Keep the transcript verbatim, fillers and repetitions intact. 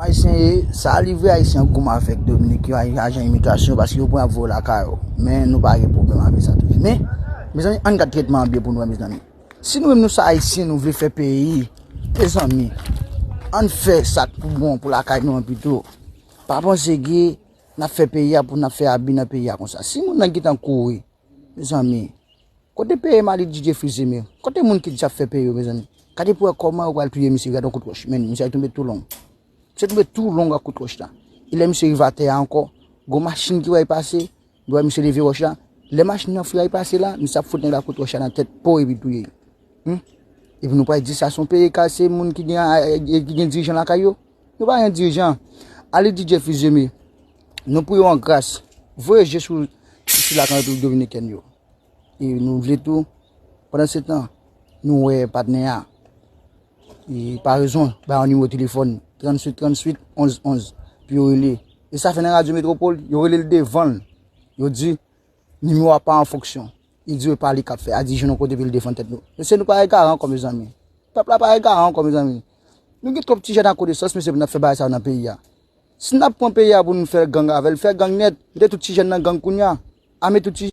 Ayisyen ye, sa li vre, Ayisyen goumen avèk Dominik yo, ajan imigrasyon, paske yo pran ap voye lakay yo. Men nou pa gen pwoblèm avèk sa tou. Men, mezanmi, ann gad tretman an byen pou nou wè, mezanmi. Si nou menm nou se Ayisyen, nou vle fè peyi, mezanmi, ann fè sa k pou bon pou lakay nou an pito. Pa panse ke n ap fè peyi a pou n ap fè abi nan peyi a konsa. Si moun nan gentan kouri, mezanmi, kote P M a li D J Fils Aimé? Kote moun ki di ap fè peyi yo, mezanmi? Gade pou wè kòman yo pral touye misye, gade yon kout wòch. Men, misye tonbe tou long. Misye tonbe tou long ak kout wòch la. E lè misye rive atè a ankò, gon machin ki wè l pase, li wè misye leve wòch la. Lè machin nan fè l pase la, misye ap fout nèg la kout wòch la nan tèt po epi touye l. Hmm? Epi nou pral di sa se yon peyi ka se moun ki gen, ki gen dirijan lakay yo? Nou pa gen dirijan. Ale D J Fils Aimé, nou priye w an gras. Voye je sou, sou lakay Repiblik Dominikèn yo. E nou vle tou, pandan se tan, nou wè patnè a. E pa rezon, ba yon nimewo telefòn, tranntuit tranntuit onz onz, pou yo rele. E sa fè nan Radyo Metwopòl, yo rele l devan l. Yo di, nimewo a pa an fonksyon. Li di, e pa li k ap fè, a di, jwenn yon kote pou l defann tèt nou. Mesye, nou pa egare ankò, mezanmi. Pèp la pa egare ankò, mezanmi. Nou gen twòp ti jèn ak konesans, mesye, pou n ap fè bagay sa yo nan peyi a. Si n ap pran peyi a pou nou fè gang avè l, fè gang nèt. Mete tout ti jèn nan gang kounye a. Ame tout ti